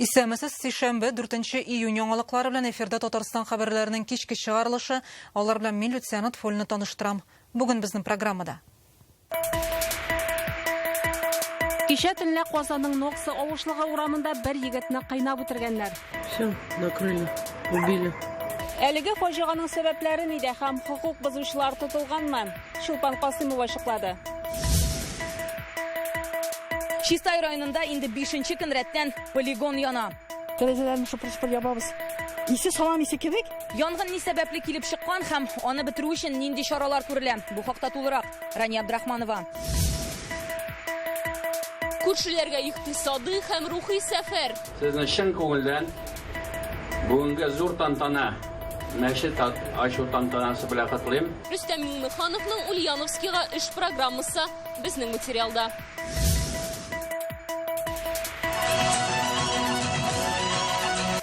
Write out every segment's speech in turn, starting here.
Исәнмесез, сишәмбе, 4 июнь яңалыклары белән эфирда Татарстан хәбәрләренең кичке чыгарылышы. Алар белән мин Люция Нотфуллина таныштырам. Бүген безнең программада. Кичә төнлә Казанның Нокса авышлыгы урамында бер егетне кыйнап үтергәннәр. Все, накрыли, убили. Әлеге фаҗиганың сәбәпләре нидә һәм хокук бозучылар тотылганмы? Чулпан Касыймова ачыклады. Чистай районында инде бишенче көн рәттән полигон яна. Тәрәзәләрне шыпыр-шыпыр ябабыз. Исе салам исе кебек. Янгын ни сәбәпле килеп чыккан һәм аны бетерү өчен нинди чаралар күрелә? Бу хакта тулырак Рания Абдрахманова. Күршеләргә икътисадый һәм рухи сәфәр. Сезне чын күңелдән бүгенге зур тантана, мәчет ачу тантанасы белән котлыйм. Рөстәм Миңнехановның Ульяновскига эш программасы безнең материалда.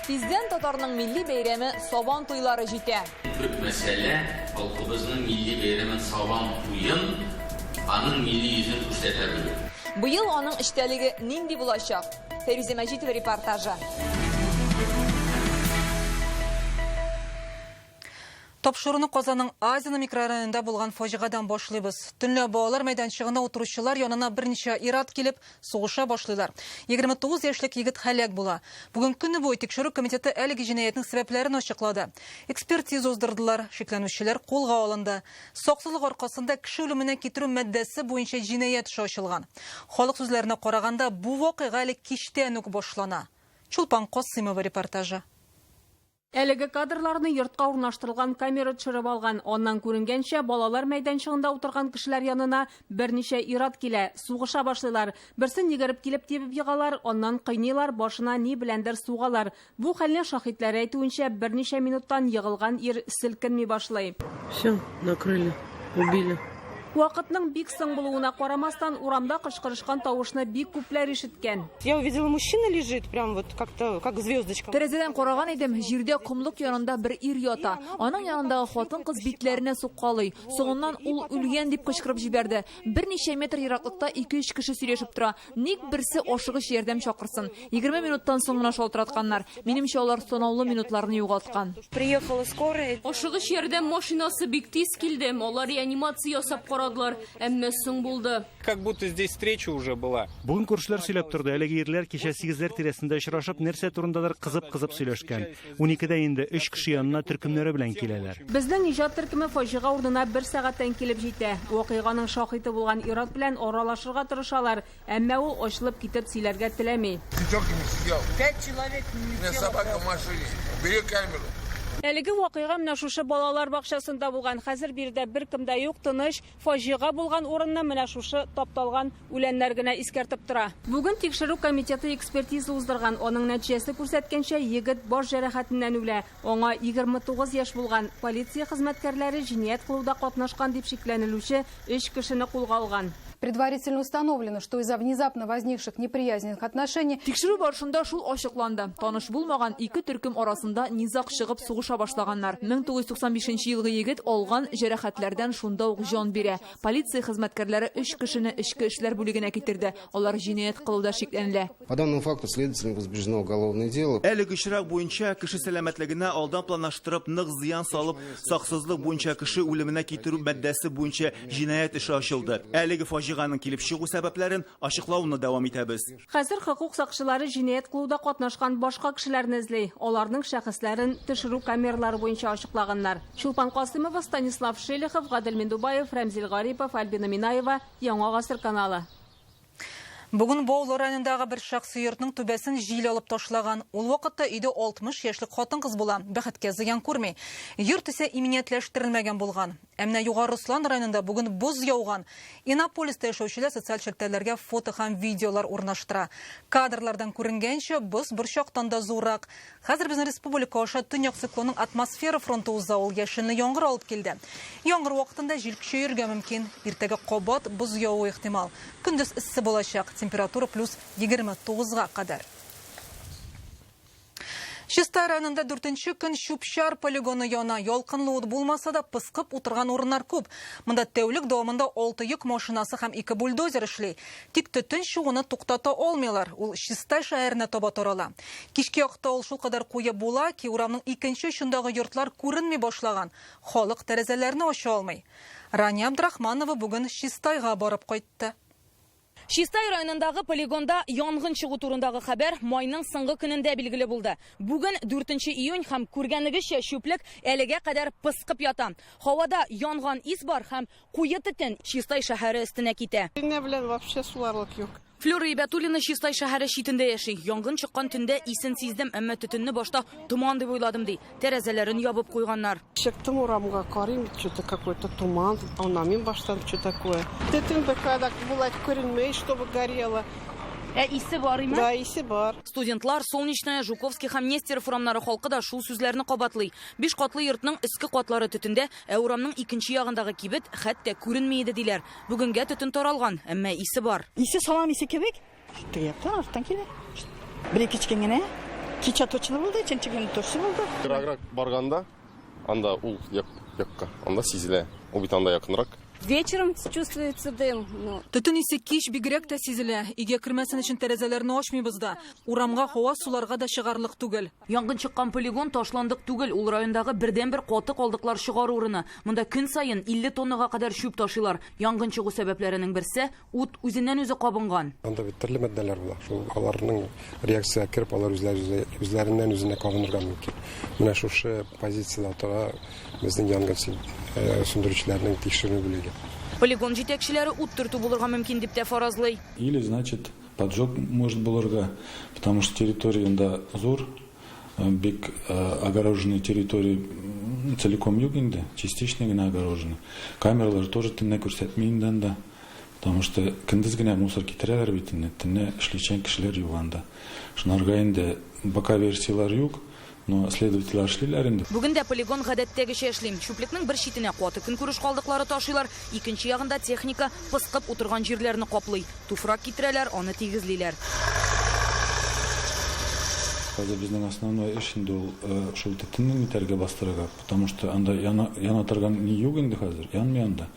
Тиздән татарның милли бәйрәме Сабан туйлары җитә. Төп мәсьәлә, халкыбызның милли бәйрәмен Сабан туен, аның милли йөзен күрсәтә белү. Быел аның эчтәлеге нинди булачак? Фәйрүзә Мәҗитова репортажы. Тапшыруны Казанның Азино микрорайонында булган фаҗигадан башлыйбыз. Төнлә балалар мәйданчыгында утыручылар янына берничә ир-ат килеп, сугыша башлыйлар. 29 яшьлек егет һәлак була. Бүген көне буе тикшерү комитеты әлеге җинаятьнең сәбәпләрен ачыклады. Экспертиза уздырдылар, шикләнүчеләр кулга алынды. Саксызлык аркасында кеше үлеменә китерү маддәсе буенча җинаять эше ачылган. Халык сүзләренә караганда, бу вакыйга әле кичтән үк башлана. Чулпан Касыймова репортажы. Әлеге кадрларны йортка урнаштырылган камера төшереп алган. Аннан күренгәнчә, балалар мәйданчыгында утырган кешеләр янына берничә ир-ат килә, сугыша башлыйлар. Берсен йөгереп килеп тибеп егалар, аннан кыйныйлар, башына ни беләндер сугалар. Бу хәлне шаһитләре әйтүенчә, берничә минуттан егылган ир селкенми башлый. Все, накрыли, убили. Вакытның бик соң булуына карамастан, урамда кычкырышкан тавышны бик күпләр ишеткән. Я увидела, мужчина лежит, прям вот как-то, как звездочка. Тәрәзәдән караган идем, җирдә комлык янында бер ир ята. Аның янындагы хатын-кыз битләренә суккалый. Соңыннан ул үлгән дип кычкырып җибәрде. Берничә метр ераклыкта ике-өч кеше сөйләшеп тора. Ник берсе ашыгыч ярдәм чакырсын. 20 минуттан соң гына шалтыратканнар. Минемчә, алар санаулы минутларны югалткан. Приехала скорая. Ашыгыч ярдәм машинасы бик тиз килде. Алар реанимация ясап карадылар, әмма соң булды. Как будто здесь встреча уже была. Бүген күршеләр сөйләп торды, әлеге ирләр кичә сигезләр тирәсендә очрашып, нәрсә турындадыр кызып-кызып сөйләшкән. Уникедә инде өч кеше янына төркемнәре белән киләләр. Безнең иҗат төркеме фаҗига урынына бер сәгатьтән килеп җитә. Вакыйганың шаһиты булган ир-ат белән аралашырга тырышалар, әмма ул ачылып китеп сөйләргә теләми. Пять человек У меня собака в машине. Бери камеру. Әлеге вакыйга менә шушы балалар бакчасында булган. Хәзер биредә беркем дә юк, тыныч. Фаҗига булган урынны менә шушы тапталган үләннәр генә искәртеп тора. Бүген тикшерү комитеты экспертиза уздырган. Аның нәтиҗәсе күрсәткәнчә, егет баш җәрәхәтеннән үлә. Аңа 29 яшь булган. Полиция хезмәткәрләре җинаять кылуда катнашкан дип шикләнелүче өч кешене кулга алган. Предварительно установлено, что из-за внезапно возникших неприязненных отношений Тикшерү барышында шул ачыкланды, таныш булмаган ике төркем арасында низаг чыгып сугыша башлаганнар. 1995 нче елгы егет алган җәрәхәтләрдән шунда ук җан бирә. Полиция хезмәткәрләре өч кешене эчке эшләр бүлегенә китерде. Алар җинаять кылуда шикләнелә. По данному факту следователем возбуждено уголовное дело. Әлеге очрак буенча кеше сәламәтлегенә алдан планлаштырып нык зыян салып, саксызлык буенча кеше үлеменә китерү маддәсе буенча җинаять эше ачылды. Әлеге фаҗиганең килеп чыгу сәбәпләрен ачыклауны дәвам итәбез. Хәзер хокук сакчылары җинаять кылуда катнашкан башка кешеләрне эзли. Аларның шәхесләрен төшерү камералары буенча ачыклаганнар. Чулпан Касыймова, Станислав Шелехов, Гадел Миндубаев, Рәмзил Гарипов, Альбина Минаева, Яңа гасыр каналы. Бүген Баулы районындагы бер шәхси йортның түбәсен җил алып ташлаган. Ул вакытта өйдә 60 яшьлек хатын-кыз була. Бәхеткә зыян күрми. Йорт исә иминиятләштерелмәгән булган. Ә менә Югары Руслан районында бүген боз яуган. Иннополиста яшәүчеләр социаль челтәрләргә фото һәм видеолар урнаштыра. Кадрлардан күренгәнчә, боз борчактан да зуррак. Хәзер безнең республика аша төньяк циклонның атмосфера фронты уза, ул яшенле яңгыр алып килде. Яңгыр вакытында җил көчәергә мөмкин. Иртәгә кабат боз явуы ихтимал. Көндез эссе булачак, температура плюс 29 га кадәр. Чистай районында дүртенче көн чүп-чар полигоны яна. Ялкынлы ут булмаса да, пыскып утырган урыннар күп. Монда тәүлек дәвамында алты йөк машинасы һәм ике бульдозер эшли. Тик төтен чыгуны туктата алмыйлар. Ул Чистай шәһәренә таба тарала. Кичке якта ул шулкадәр куе була ки, урамның икенче очындагы йортлар күренми башлаган. Халык тәрәзәләрне ача алмый. Рания Абдрахманова бүген Чистайга барып кайтты. Чистай районындагы полигонда янгын чыгу турындагы хәбәр майның соңгы көнендә билгеле булды. Бүген 4 июнь һәм күргәнегезчә чүплек әлегә кадәр пыскып ята. Һавада янган ис бар һәм куе төтен Чистай шәһәре өстенә китә. Төнлә белән вообще суларлык юк. Флюра Ибәтуллина Чистай шәһәре читендә яши. Янгын чыккан төндә исен сиздем, әмма төтенне башта томан дип уйладым ди. Тәрәзәләрен ябып куйганнар. Чыктым урамга, карыйм, что-то какой-то туман, аңламыйм баштан, что такое. Төтен бер була күренмей, чтобы горело. Ә исе бар име? Да, исе бар. Студентлар Солнечная, Жуковский һәм Нестеров урамнары халкы да шул сүзләрне кабатлый. Биш катлы йортның өске катлары төтендә, ә урамның икенче ягындагы кибет хәтта күренми иде диләр. Бүгенгә төтен таралган, әмма исе бар. Исе салам исе кебек. Теге яктан арттан килә. Бер-ике көн генә. Кичә точно булды, өченче көн точно булды. Ераграк барганда, анда ул якка, анда сизелә. Ул бит анда якынрак. Вечером чувствуется дым. Ну. Төтен исе кич бигрәк тә сизелә. Өйгә кермәсен өчен тәрәзәләрне ачмыйбыз да. Урамга һава суларга да чыгарлык түгел. Янгын чыккан полигон ташландык түгел, ул райондагы бердәнбер каты калдыклар чыгару урыны. Монда көн саен 50 тоннага кадәр чүп ташыйлар. Янгын чыгу сәбәпләренең берсе ут үзеннән үзе кабынган. Анда бит төрле матдәләр була. Шул аларның реакция кереп, алар үзләреннән үзенә кабынырга мөмкин. Менә шушы позициядә тора безнең янгын сүндерүчеләрнең тикшеренү бүлеге. Полигон җитәкчеләре ут төртү булырга мөмкин дип тә фаразлый. Или, значит, поджог может булырга, потому что территория анда зур, бик огороженная территория целиком юк инде, частично генә огорожена. Камералар тоже төнлә күрсәтми инде анда, потому что көндез генә мусор китерәләр бит инде, төнлә эшләүчән кешеләр юк анда. Шунарга инде пока версиялар юк, но следовательләр эшлиләр инде. Бүген дә полигон гадәттәгечә эшли. Чүплекнең бер читенә каты көнкүреш калдыклары ташыйлар, икенче ягында техника пыскып утырган җирләрне каплый. Туфрак китерәләр, аны тигезлиләр. Хәзер безнең основной эш инде ул шул төтенне нитәргә бастырырга, потому что анда яна торган ни юк инде хәзер, янмый анда.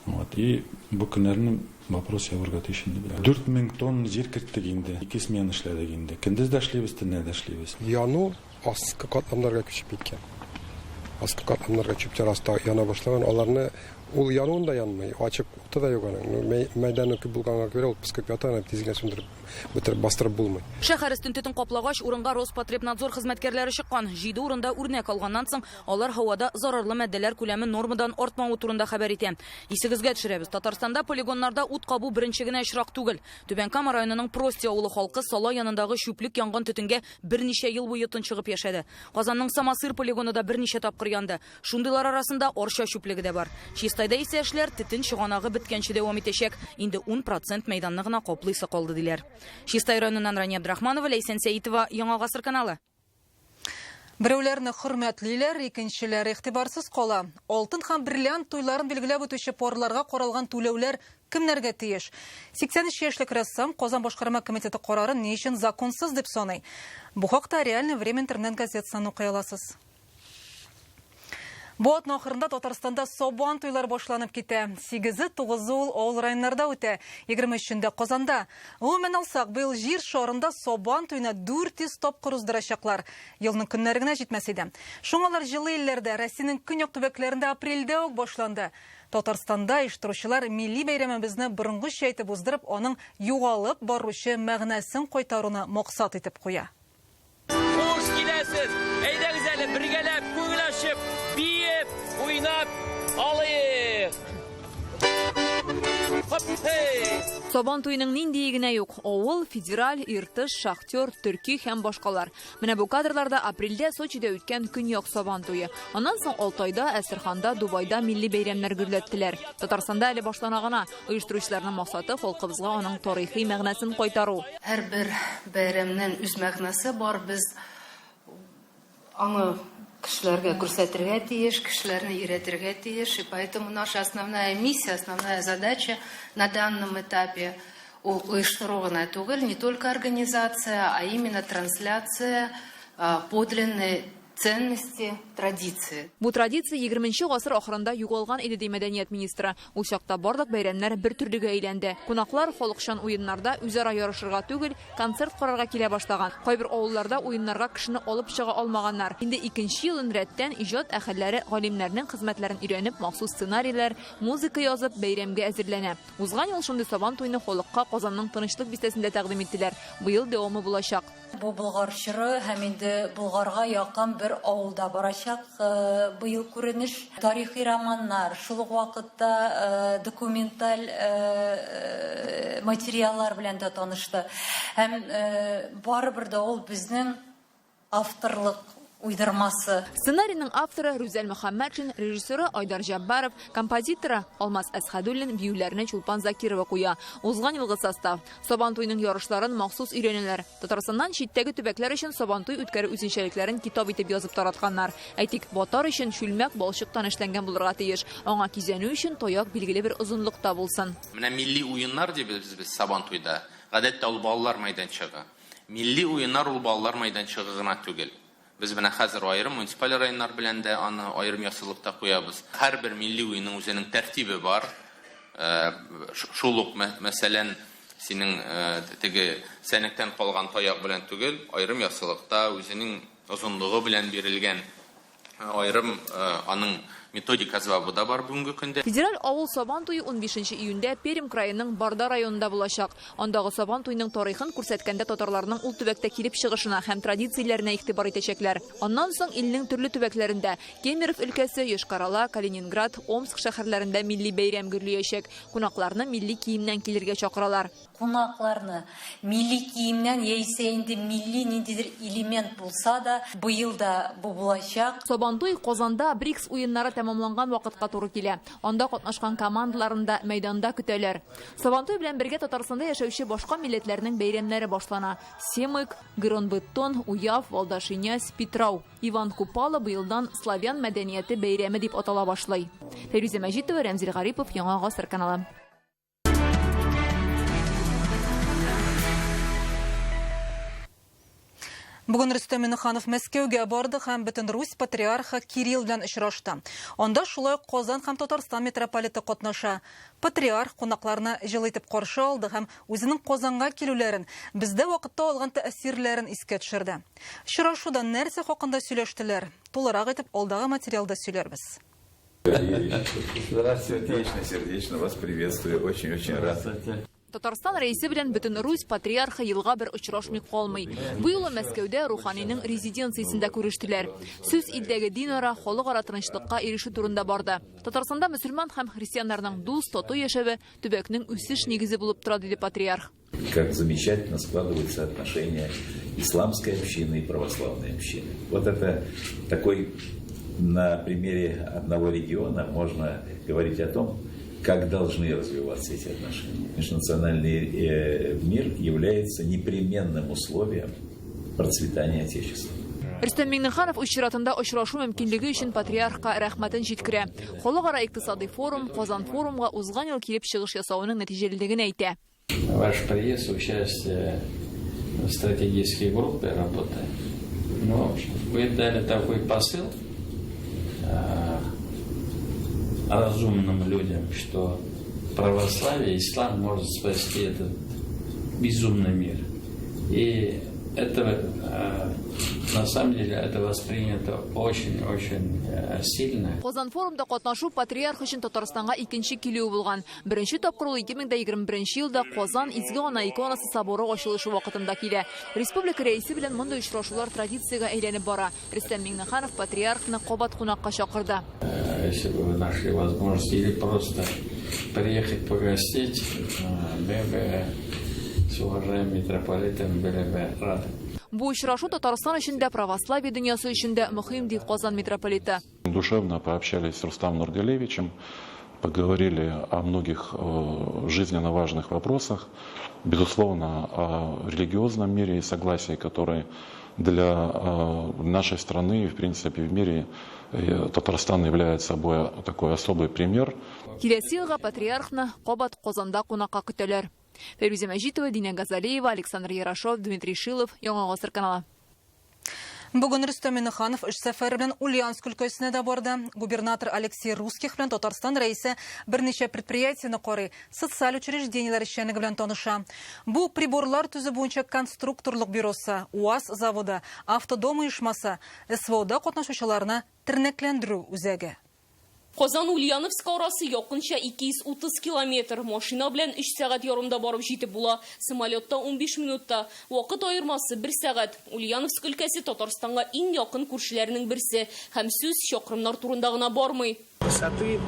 Вот. И бу көннәрне вопрос ябырга тиеш инде. 4000 тонна җир керттек инде, ике смена эшләдек инде. Көндез дә эшлибез, төнлә дә эшлибез. Яну аскы катламнарга күчеп киткән. Аскы катламнарга чүп-чар аста яна башлаган. Аларны ул януын да янмый, ачык уты да юк аның. Мәйданы күп булганга күрә ул пыскып ята, аны тиз генә сүндереп бетереп бастырып булмый. Шәһәр өстен төтен каплагач, урынга Роспотребнадзор хезмәткәрләре чыккан. 7 урында үрнәк алганнан соң, алар һавада зарарлы матдәләр күләме нормадан артмавы турында хәбәр итә. Исегезгә төшерәбез, Татарстанда полигоннарда ут кабу беренче генә очрак түгел. Түбән Кама районының Прости авылы халкы сала янындагы чүплек янган төтенгә берничә ел буе тончыгып яшәде. Казанның Самосыр полигоны да берничә тапкыр янды. Шундыйлар арасында Арча чүплеге дә бар. Чистайда исә эшләр төтен чыганагы беткәнче дәвам итәчәк. Инде 10% мәйданны гына каплыйсы калды диләр. Чистай районыннан Рания Абдрахманова, Ләйсән Сәитова, Яңа Гасыр каналы. Берәүләрне хөрмәтлиләр, икенчеләр игътибарсыз кала. Алтын һәм бриллиант туйларын билгеләп үтүче парларга каралган түләүләр кемнәргә тиеш? 83 яшьлек рәссам Казан башкарма комитеты карарын ни өчен законсыз дип саный? Бу хакта Реальное время интернет газетасынан укый аласыз. Бу атна ахырында Татарстанда Сабан туйлар башланып китә. Сигезе, тугызы ул авыл районнарда үтә, егерме өчендә Казанда. Гомумән алсак, быел җир шарында Сабан туена 400 тапкыр уздырачаклар. Елның көннәре генә җитмәс иде. Шуңалар җылы илләрдә, Россиянең көньяк төбәкләрендә апрельдә үк башланды. Татарстанда оештыручылар милли бәйрәмебезне борынгыча итеп уздырып, аның югалып баручы мәгънәсен кайтаруны максат итеп куя. Хуш киләсез! Әйдәгез әле бергәләп күңел ачып, биеп, уйнап алыйк! Хоп, хей! Сабан туеның ниндие генә юк. Авыл, федераль, Иртыш, шахтер, төрки һәм башкалар. Менә бу кадрларда апрельдә Сочида үткән Көньяк Сабан туе. Аннан соң Алтайда, Әстерханда, Дубайда милли бәйрәмнәр гөрләттеләр. Татарстанда әле башлана гына. Оештыручыларның максаты халкыбызга аның тарихи мәгънәсен кайтару. Һәрбер бәйрәмнең үз мәгънәсе бар. Без аны кешеләргә күрсәтергә тиеш, кешеләрне өйрәтергә тиеш. И поэтому наша основная миссия, основная задача на данном этапе ул оештыру гына түгел, не только организация, а именно трансляция подлинные ценности, традиции. Бу традиция егерменче гасыр ахырында югалган иде, ди мәдәният министры. Ул чакта барлык бәйрәмнәр бер төрлегә әйләнде. Кунаклар халыкчан уеннарда үзара ярышырга түгел, концерт карарга килә башлаган. Кайбер авылларда уеннарга кешене алып чыга алмаганнар. Инде икенче елын рәттән иҗат әһелләре галимнәрнең хезмәтләрен өйрәнеп, махсус сценарийлар, музыка язып, бәйрәмгә әзерләнә. Узган ел шундый Сабан туйны халыкка Казанның Тынычлык бистәсендә тәкъдим иттеләр. Быел дәвамы булачак. Бу Болгар чоры һәм инде Болгарга якын бер авылда барачак быел күренеш. Тарихи романнар, шул ук вакытта документаль материаллар белән дә танышты. Һәм барыбер дә ул безнең авторлык уйдырмасы. Сценарийның авторы Рүзәл Мөхәммәтшин, режиссеры Айдар Җаббаров, композиторы Алмаз Әсхәдуллин, биюләрне Чулпан Закирова куя. Узган елгы состав. Сабантуйның ярышларын махсус өйрәнәләр. Татарстаннан читтәге төбәкләр өчен Сабантуй үткәрү үзенчәлекләрен китап итеп язып таратканнар. Әйтик, батар өчен чүлмәк балчыктан эшләнгән булырга тиеш. Аңа кизәнү өчен таяк билгеле бер озынлыкта булсын. Менә милли уеннар дибез без Сабантуйда. Гадәттә ул балалар мәйданчыгы. Милли уеннар ул балалар мәйданчыгы гына түгел. Без менә хәзер аерым муниципаль районнар белән дә аны аерым яссылыкта куябыз. Һәрбер милли уенның үзенең тәртибе бар. Шул ук, мәсәлән, синең теге сәнәктән калган таяк белән түгел, аерым яссылыкта үзенең озынлыгы белән бирелгән аерым аның методик әсбабы да бар бүгенге көндә. Федераль авыл Сабан туе унбишенче июньдә Пермь краеның Барда районында булачак. Андагы Сабан туеның тарихын күрсәткәндә татарларның ул төбәктә килеп чыгышына һәм традицияләренә игътибар итәчәкләр. Аннан соң илнең төрле төбәкләрендә, Кемеров өлкәсе, Йошкар-Ола, Калининград, Омск шәһәрләрендә милли бәйрәм гөрлиячәк. Кунакларны милли киемнән килергә чакыралар. Кунакларны милли киемнән яисә инде милли ниндидер элемент булса да, быел да бу булачак. Сабантуй Казанда БРИКС уеннары тәмамланган вакытка туры килә. Анда катнашкан командаларны да мәйданда көтәләр. Сабантуй белән бергә Татарстанда яшәүче башка милләтләрнең бәйрәмнәре башлана. Семык, Гырон-Быттон, Уяв, Валдашинясь, Питрау. Иван Купала быелдан славян мәдәнияте бәйрәме дип атала башлый. Фәйрүзә Мәҗитова, Рәмзил Гарипов, Яңа Гасыр каналы. Бүген Рөстәм Миңнеханов Мәскәүгә барды һәм Бөтенрусь патриархы Кирилл белән очрашты. Анда шулай ук Казан һәм Татарстан митрополиты катнаша. Патриарх кунакларны җылы итеп каршы алды һәм үзенең Казанга килүләрен, бездә вакытта алган тәэсирләрен искә төшерде. Очрашуда нәрсә хакында сөйләштеләр? Тулырак итеп алдагы материалда сөйләрбез. Здравствуйте. Сердечно, сердечно вас приветствую. Очень-очень рад. Татарстан рәисе белән бөтен Русь патриархы елга бер очрашмый калмый. Бу юлы Мәскәүдә руханиның резиденциясендә күрештеләр. Сүз илдәге динара, халыкара тынычлыкка ирешү турында барды. Татарстанда мөселман һәм христианнарның дус, тату яшәве төбәкнең үсеш нигезе булып тора, диде патриарх. Как замечательно складываются отношения исламской общины и православной общины. Вот это такой, на примере одного региона можно говорить о том, как должны развиваться эти отношения. Межнациональный мир является непременным условием процветания Отечества. Рөстәм Миңнеханов үз чиратында очрашу мөмкинлеге өчен патриархка рәхмәтен җиткерә. Халыкара икътисадый форум, Казан форумга узган ел килеп чыгыш ясавының нәтиҗәлелеген әйтә. Ваш приезд, участие в стратегической группе работы, но вы дали такой посыл разумным людям, что православие, ислам может спасти этот безумный мир. И на самом деле это воспринято очень-очень сильно. Казан форумда катнашу патриарх өчен Татарстанга икенче килүе булган. Беренче тапкыр ул ике мең дә егерме беренче елда Казан Изге Ана иконасы соборы ачылышы вакытында килә. Республика рәисе белән мондый очрашулар традициягә әйләнеп бара. Рөстәм Миңнеханов патриархны кабат кунакка чакырды. Если бы вы нашли возможность или просто приехать погостить, мы бы с уважаемым митрополитом были бы рады. Бу очрашу Татарстан өчен дә, православие дөньясы өчен дә мөһим, ди Казан митрополиты. Душевно пообщались с Рустамом Нургалиевичем, поговорили о многих жизненно важных вопросах, безусловно, о религиозном мире и согласии, который для нашей страны и, в принципе, в мире Татарстан является собой такой особый пример. Киләсе елга патриархны кабат Казанда кунакка көтәләр. Фәйрүзә Мәҗитова, Динә Газалиева, Александр Ярошов, Дмитрий Шилов, Яңа Гасыр каналы. Бүген Рөстәм Миңнеханов эш сәфәре белән Ульяновск өлкәсенә дә барды. Губернатор Алексей Русских белән Татарстан рәисе берничә предприятиене карый, социаль учреждениеләр эшчәнлеге белән таныша. Бу приборлар төзү буенча конструкторлык бюросы, УАЗ заводы, Автодом оешмасы, СВОда катнашучыларны тернәкләндерү үзәге. Казан-Ульяновск арасы якынча 230 километр. Машина белән 3 сәгать ярымда барып җитеп була. Самолетта 15 минутта. Вакыт аермасы 1 сәгать. Ульяновск өлкәсе Татарстанга иң якын күршеләрнең берсе. Һәм сүз чакрымнар турында гына бармый. Высоты,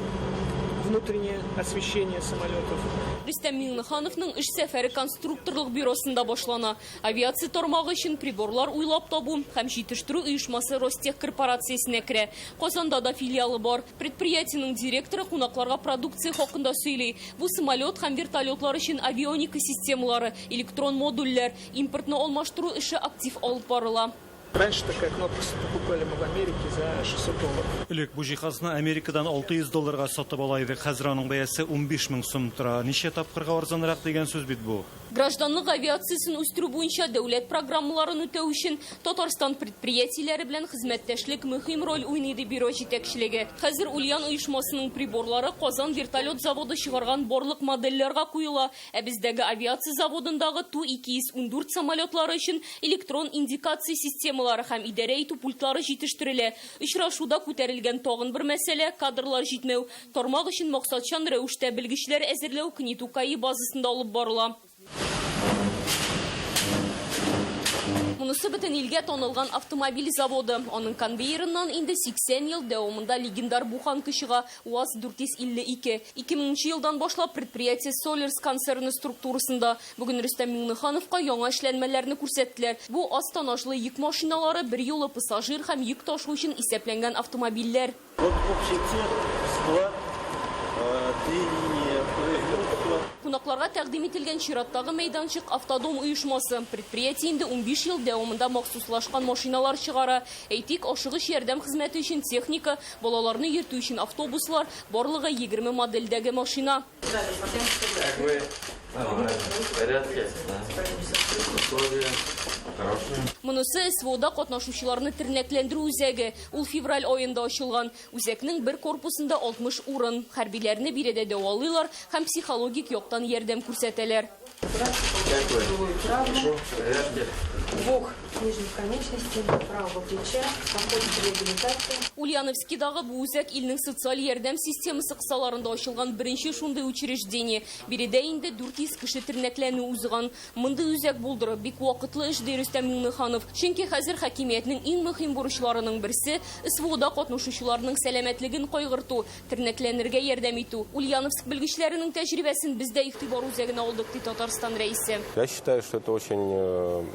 внутреннее освещение самолетов. Рөстәм Миңнехановның эш сәфәре конструкторлык бюросында башлана. Авиация тармагы өчен приборлар уйлап табу һәм җитештерү оешмасы Ростех корпорациясенә керә. Казанда да филиалы бар. Предприятиенең директоры кунакларга продукция хакында сөйли. Бу самолет һәм вертолетлар өчен авионика системалары, электрон модульләр, импортны алмаштыру эше актив алып барыла. Раньше такая кнопка покупали мы в Америке за 600 долларов. Элек бу җиһазны Америкадан 600 долларга сатып ала идек. Хәзер аның бәясе 15 мең сум тора. Ничә тапкырга арзанрак дигән сүз бит бу. Гражданлык авиациясен үстерү буенча дәүләт программаларын үтәү өчен Татарстан предприятиеләре белән хезмәттәшлек мөһим роль уйный, ди бюро җитәкчелеге. Хәзер Ульян оешмасының приборлары Казан вертолет заводы чыгарган барлык модельләргә куела. Ә бездәге авиация заводындагы Ту-214 самолетлары өчен электрон индикация системалары һәм идарә итү пультлары җитештерелә. Очрашуда күтәрелгән тагын бер мәсьәлә кадрлар җитмәү. Тармак өчен максатчан рәвештә белгечләр әзерләү КНИТУ-КАИ базасында алып барыла. Монысы бөтен илгә танылган автомобиль заводы. Аның конвейерыннан инде 80 ел дәвамында легендар буханка чыга УАЗ-452. 2000 елдан башлап предприятие Соллерс концерны структурасында. Бүген Рөстәм Миңнехановка яңа эшләнмәләрне күрсәттеләр. Бу аз тоннажлы йөк машиналары, берьюлы пассажир һәм йөк ташу өчен исәпләнгән автомобильләр. Вот общий цех, склад, три линии производства. Кунакларга тәкъдим ителгән чираттагы мәйданчык Автодом оешмасы. Предприятие инде 15 ел дәвамында махсуслашкан машиналар чыгара. Әйтик, ашыгыч ярдәм хезмәте өчен техника, балаларны йөртү өчен автобуслар, барлыгы 20 модельдәге машина. Как вы? В порядке? Условия хорошие. Монысы СВОда катнашучыларны тернәкләндерү үзәге. Ул февраль аенда ачылган. Үзәкнең бер корпусында 60 урын. Хәрбиләрне биредә дәвалыйлар һәм психологик яктан ярдәм күрсәтәләр. Как вы? Хорошо, в порядке. Двух нижних конечностей, правого плеча, проходит реабилитация. Ульяновскидагы бу үзәк илнең социаль ярдәм системасы кысаларында ачылган беренче шундый учреждение. Биредә инде 400 кеше тернәкләнү узган. Мондый үзәк булдыру бик вакытлы эш, ди Рөстәм Миңнеханов. Чөнки хәзер хакимиятнең иң мөһим бурычларының берсе СВОда катнашучыларның сәламәтлеген кайгырту, тернәкләнергә ярдәм итү. Ульяновск белгечләренең тәҗрибәсен без дә игътибар үзәгенә алдык, ди Татарстан рәисе. Я считаю, что это очень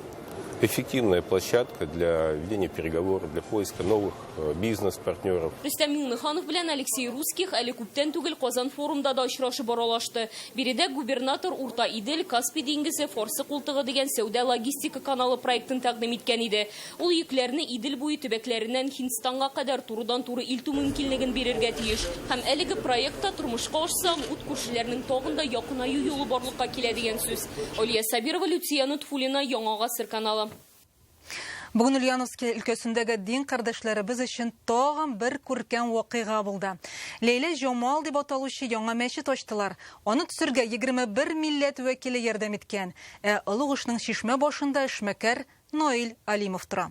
эффективная площадка для ведения переговоров, для поиска новых бизнес-партнеров. Рөстәм Миңнеханов белән Алексей Русских әле күптән түгел Казан форумда да очрашып аралашты. Биредә губернатор Урта Идел, Каспий диңгезе, Фарсы култыгы дигән сәүдә логистика каналы проектын тәкъдим иткән иде. Ул йөкләрне Идел буе төбәкләреннән Һиндстанга кадәр турыдан-туры илтү мөмкинлеген бирергә тиеш. Һәм әлеге проектта тормышка ашса, ут күршеләрнең тагын да якынаю юлы барлыкка килә дигән сүз. Алия Сабирова, Люция Нотфуллина, Яңа Гасыр каналы. Бүген Ульяновск өлкәсендәге дин кардәшләребез өчен тагын бер күркәм вакыйга булды. Ләйлә Җамал дип аталучы яңа мәчет ачтылар. Аны төзергә 21 милләт вәкиле ярдәм иткән. Ә олуг эшнең чишмә башында эшмәкәр Наил Алимов тора.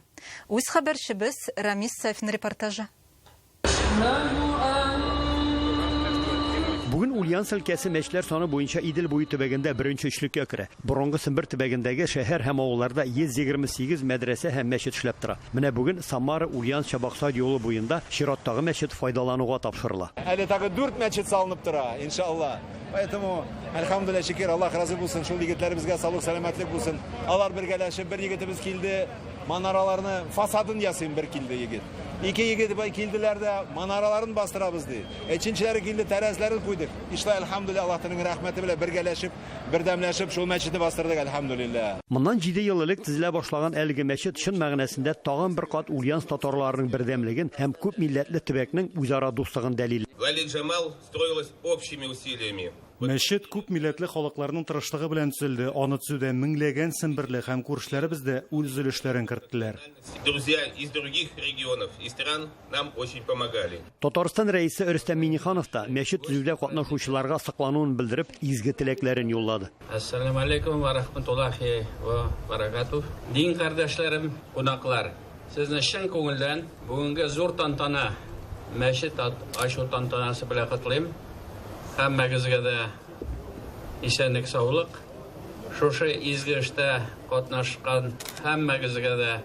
Үз хәбәрчебез Рамис Сафин репортажы. Бүген Ульяновск өлкәсе мәчетләр саны буенча Идел буе төбәгендә беренче өчлеккә керә. Борынгы Сембер төбәгендәге шәһәр һәм авылларда 128 мәдрәсә һәм мәчет эшләп тора. Менә бүген Самара Ульяновск Чабаксар юлы буенда чираттагы мәчет файдалануга тапшырыла. Әле тагы 4 мәчет салынып тора, иншалла. Поэтому, әлхәмдүлилләһ, шөкер, Аллаһ разый булсын, шул егетләребезгә саулык, сәламәтлек булсын. Алар бергәләшеп, бер егетебез килде, манараларны, фасадын ясыйм, бер килде егет. Ике егет килделәр дә, манараларын бастырабыз ди. Өченчеләре килде, тәрәзләрен куйдык. Ишлай, әлхәмдүлилләһ, Аллаһның рәхмәте белән бергәләшеп, бердәмләшеп шул мәчетне бастырдык, әлхәмдүлилләһ. Моннан 7 ел элек төзелә башлаган әлеге мәчет чын мәгънәсендә тагын бер кат Ульяновск татарларының бердәмлеген һәм күп милләтле төбәкнең үзара дуслыгын дәлилли. Ләйлә Җамал строилась общими усилиями. Мәчет күп милләтле халыкларның тырышлыгы белән төзелде. Аны төзүдә меңләгән семберле һәм күршеләребез дә үз өлешләрен керттеләр. Друзья из других регионов и стран нам очень помогали. Татарстан рәисе Рөстәм Миңнеханов та мәчет төзүдә катнашучыларга соклануын белдереп, изге теләкләрен юллады. Әссәламу алейкум ва рахматуллахи ва баракатух. Дин кардәшләрем, кунаклар, сезне чын күңелдән бүгенге зур тантана, мәчет ачу тантанасы белән котлыйм. Һәммәгезгә дә исәнлек, саулык. Шушы изге эштә катнашкан һәммәгезгә дә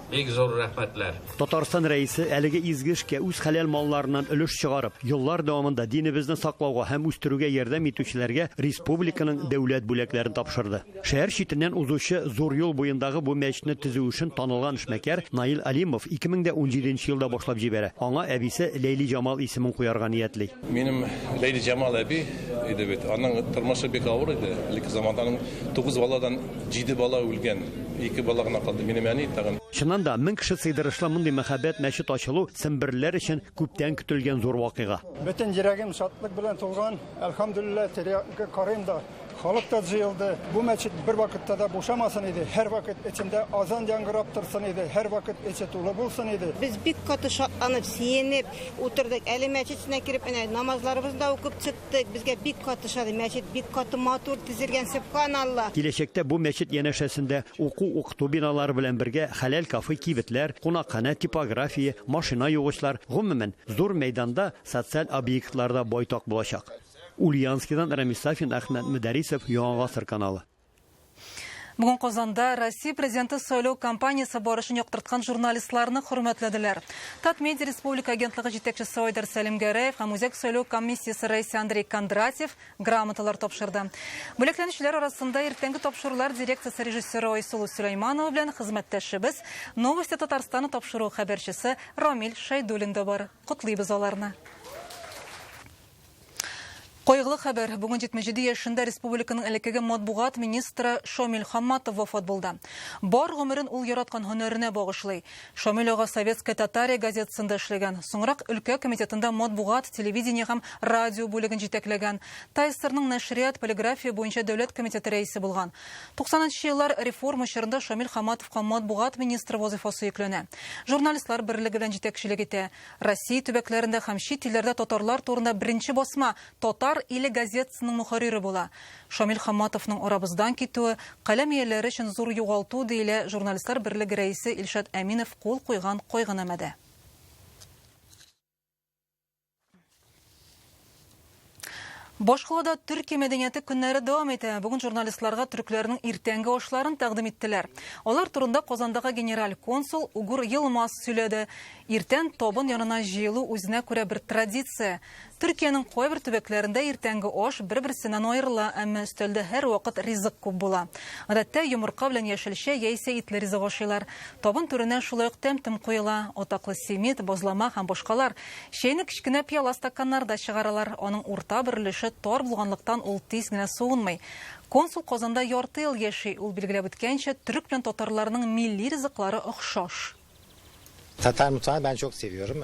бик зур рәхмәтләр. Татарстан рәисе әлеге изге эшкә үз хәләл малларыннан өлеш чыгарып, еллар дәвамында динебезне саклауга һәм үстерүгә ярдәм итүчеләргә республиканың дәүләт бүләкләрен тапшырды. Шәһәр читеннән узучы зур юл буендагы бу мәчетне төзү эшен танылган эшмәкәр Наил Алимов 2017 елда башлап җибәрә. Аңа әбисе Ләйли Җамал исемен куярга ниятли. Минем Ләйли Җамал әби иде бит. Аның тормышы бик авыр иде. Элекке заманда аның 9 баладан 7 бала үлгән. 2 бала гына калды. Минем әни тагын. Чыннан да, 1000 кеше сыйдырышлы мондый мәхәббәт мәчет ачылу семберләр өчен күптән көтелгән зур вакыйга. Бөтен йөрәгем шатлык белән тулган. Әлхәмдүлилләһ, тирә-якка карыйм да, халык та җыелды. Бу мәчет бер вакытта да бушамасын иде. Һәр вакыт эчендә азан яңгырап торсын иде. Һәр вакыт эче тулы булсын иде. Без бик каты шатланып, сөенеп утырдык. Әле мәчет эченә кереп, әнә намазларыбызны да укып чыктык. Безгә бик каты ошады. Мәчет бик каты матур төзелгән, субханалла. Киләчәктә бу мәчет янәшәсендә уку-укыту биналары белән бергә хәләл кафе, кибетләр, кунакханә, типография, машина югычлар, гомумән, зур мәйданда социаль объектлар да байтак булачак. Ульяновскидан Рамис Сафин, Әхмәт Мөдәрисов, Яңа Гасыр каналы. Бүген Казанда Россия президенты сайлау кампаниясе барышын яктырткан журналистларны хөрмәтләделәр. Татмедиа республика агентлыгы җитәкчесе Айдар Сәлимгәрәев һәм Үзәк сайлау комиссиясе рәисе Андрей Кондратьев грамоталар тапшырды. Бүләкләнүчеләр арасында иртәнге тапшырулар дирекциясе режиссеры Айсылу Сөләйманова белән хезмәттәшебез Новости Татарстана тапшыру хәбәрчесе Рамил Шәйдуллин да бар. Котлыйбыз аларны. Кайгылы хәбәр. Бүген 77 яшендә республиканың элеккеге матбугат министры Шамил Хамматов вафат булды. Бар гомерен ул яраткан һөнәренә багышлый. Шамил ага Советская Татария газетасында эшләгән. Соңрак өлкә комитетында матбугат, телевидение һәм радио бүлеген җитәкләгән. ТАССРның нәшрият, полиграфия буенча дәүләт комитеты рәисе булган. 90 еллар реформа чорында Шамил Хамматовка матбугат министры вазифасы йөкләнә. Журналистлар берлеге белән җитәкчелек итә. Россия төбәкләрендә һәм чит илләрдә татарлар турында беренче басма Татар иле газетасының мөхәррире була. Шамил Хамматовның арабыздан китүе каләм ияләре өчен зур югалту, диелә журналистлар берлеге рәисе Илшат Әминов кул куйган кайгынамәдә. Башкалада Төркия мәдәнияте көннәре дәвам итә. Бүген журналистларга төрекләрнең иртәнге ашларын тәкъдим иттеләр. Алар турында Казандагы генераль консул Угур Йылмаз сөйләде. Иртән табын янына җыелу үзенә күрә бер традиция. Төркиянең кайбер төбәкләрендә иртәнге аш бер-берсеннән аерыла, әмма өстәлдә һәр вакыт ризык күп була. Гадәттә йомырка белән яшелчә яисә итле ризык ашыйлар. Табын түренә шулай ук тәм-том куела, атаклы симит, базлама һәм башкалар. Чәйне кечкенә пиала стаканнарда чыгаралар. Аның урта бер өлеше тар булганлыктан ул тиз генә суынмый. Консул Казанда ярты ел яши. Ул билгеләп үткәнчә, төрек белән татарларның милли ризыклары охшаш. Tatar mutfağını ben çok seviyorum.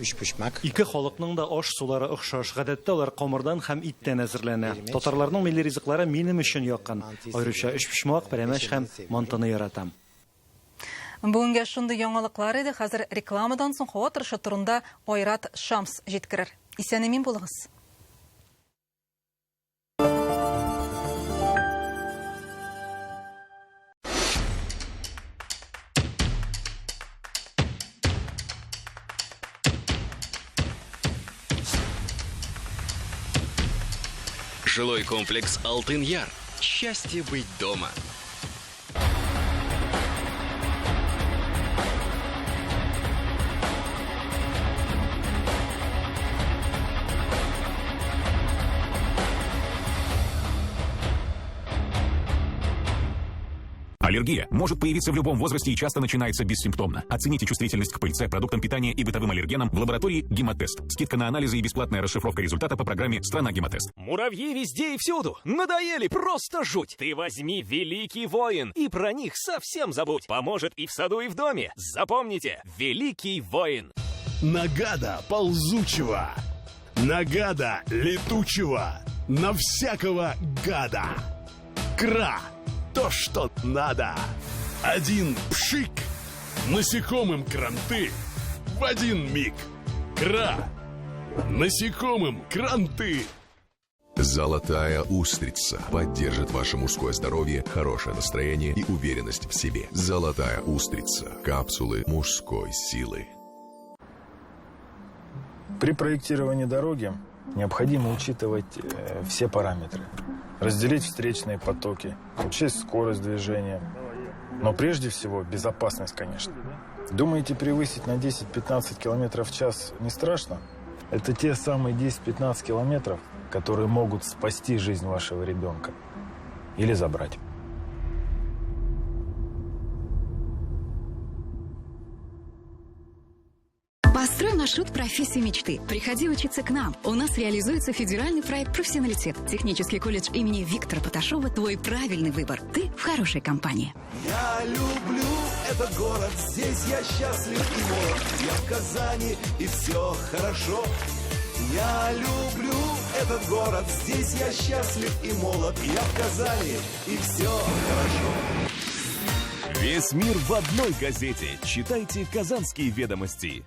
Üçpuşmak. Ике халыкның да аш сулары охшаш. Гадәттә алар камырдан һәм иттән әзерләнә. Татарларның милли ризыклары минем өчен якын. Аеруча өчпочмак, пәрәмәч һәм мантыны яратам. Бүгенгә шундый яңалыклар иде. Хәзер рекламадан соң һава торышы турында Айрат Шамс җиткерер. Исән-имин булыгыз. Жилой комплекс «Алтын-Яр». Счастье быть дома. Аллергия может появиться в любом возрасте и часто начинается бессимптомно. Оцените чувствительность к пыльце, продуктам питания и бытовым аллергенам в лаборатории «Гемотест». Скидка на анализы и бесплатная расшифровка результата по программе «Страна Гемотест». Муравьи везде и всюду. Надоели, просто жуть. Ты возьми «Великий воин» и про них совсем забудь. Поможет и в саду, и в доме. Запомните, «Великий воин». Нагада ползучего. Нагада летучего. На всякого гада. Кра. То, что надо. Один пшик. Насекомым кранты. В один миг. Кра. Насекомым кранты. Золотая устрица поддержит ваше мужское здоровье, хорошее настроение и уверенность в себе. Золотая устрица. Капсулы мужской силы. При проектировании дороги необходимо учитывать э, все параметры. Разделить встречные потоки, учесть скорость движения. Но прежде всего безопасность, конечно. Думаете, превысить на 10-15 км в час не страшно? Это те самые 10-15 километров, которые могут спасти жизнь вашего ребенка или забрать. Построй маршрут профессии мечты. Приходи учиться к нам. У нас реализуется федеральный проект «Профессионалитет». Технический колледж имени Виктора Поташова – твой правильный выбор. Ты в хорошей компании. Я люблю этот город, здесь я счастлив и молод. Я в Казани, и все хорошо. Я люблю этот город, здесь я счастлив и молод. Я в Казани, и все хорошо. Весь мир в одной газете. Читайте «Казанские ведомости».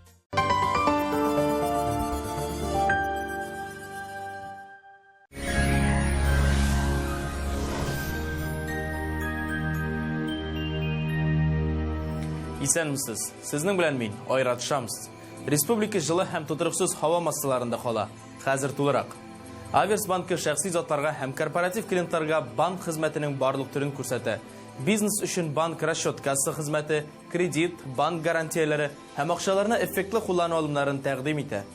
Исәнмесез. Сезнең белән мин, Айрат Шамс. Республика җылы һәм тотрыксыз һава массаларында кала. Хәзер тулырак. Аверс банкы шәхси затларга һәм корпоратив клиентларга банк хезмәтенең барлык төрен күрсәтә. Бизнес өчен банк расчет касса хезмәте, кредит, банк гарантияләре һәм акчаларны эффектлы куллану алымнарын тәкъдим итә.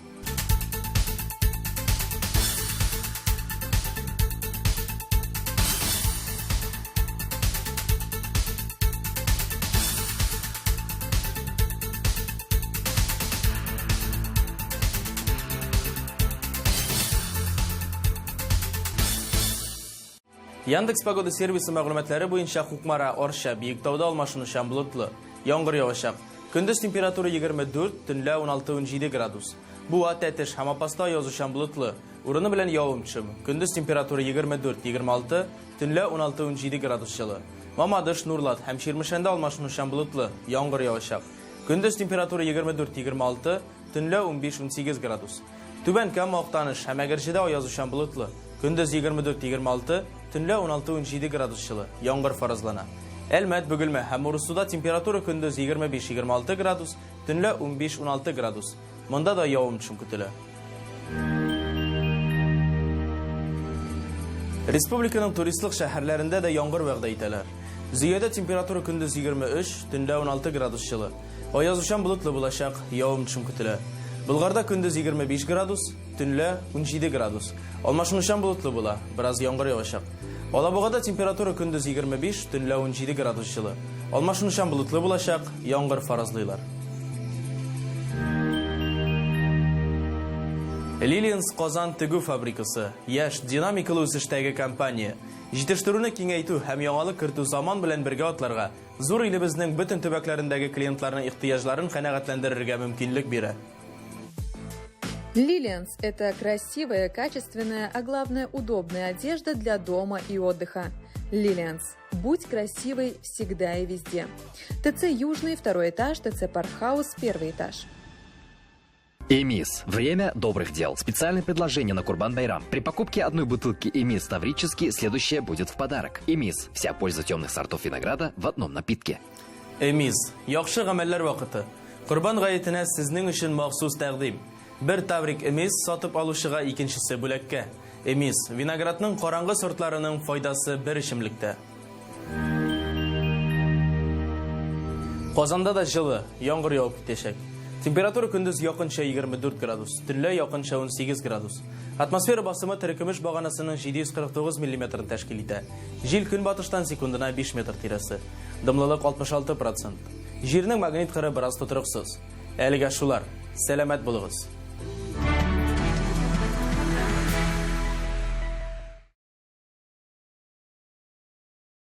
Яндекс Погода сервисы мәгълүматлары буенча Кукмара, Арча, Биектауда алмашынучан болытлы. Яңгыр явачак. Көндез температура 24, төнлә 16-17 градус. Буа, Тәтеш һәм Апаста язучан болытлы. Урыны белән явым-төшем. Көндез температура 24-26, төнлә 16-17 градус җылы. Мамадыш, Нурлат һәм Чирмешәндә алмашынучан болытлы. Яңгыр явачак. Көндез температура 24-26, төнлә 15-18 градус. Түбән Кама, Актаныш һәм Әгерҗедә аязучан болытлы. Көндез 24-26, төнлә 16-17 градус җылы. Яңгыр фаразлана. Әлмәт, Бөгелмә һәм Урыссуда температура көндез 25-26 градус, төнлә 15-16 градус. Монда да явым-төшем көтелә. Республиканың туристлык шәһәрләрендә дә яңгыр вәгъдә итәләр. Зөядә температура көндез 23, төнлә 16 градус җылы. Аязучан болытлы булачак, явым-төшем көтелә. Болгарда көндез 25 градус, төнлә 17 градус. Алмашынучан болытлы була, бераз яңгыр явачак. Алабугада температура көндез 25, төнлә 17 градус җылы. Алмашынучан болытлы булачак, яңгыр фаразлыйлар. Лилианс Казан тегү фабрикасы яшь, динамикалы үсештәге компания. Җитештерүне киңәйтү һәм яңалык кертү заман белән бергә атларга, зур илебезнең бөтен төбәкләрендәге клиентларның ихтыяҗларын канәгатьләндерергә мөмкинлек бирә. Лилианс – это красивая, качественная, а главное удобная одежда для дома и отдыха. Лилианс. Будь красивой всегда и везде. ТЦ «Южный», второй этаж, ТЦ «Паркхаус», первый этаж. Эмис. Время добрых дел. Специальное предложение на Курбан Байрам. При покупке одной бутылки Эмис Таврический следующее будет в подарок. Эмис. Вся польза темных сортов винограда в одном напитке. Эмис. Яхшы гамәлләр вакыты. Корбан гаетенә сезнең өчен махсус тәкъдим. Бер Таврик Эмис сатып алучыга икенчесе бүләккә. Эмис. Виноградның караңгы сортларының файдасы бер эчемлектә. Казанда да җылы, яңгыр явып китәчәк. Температура көндез якынча 24 градус, төнлә якынча 18 градус. Атмосфера басымы терекөмеш баганасының 749 миллиметрын тәшкил итә. Җил көнбатыштан секундына 5 метр тирәсе. Дымлылык 66 процент. Җирнең магнит кыры бераз тотрыксыз. Әлегә шулар. Сәламәт булыгыз!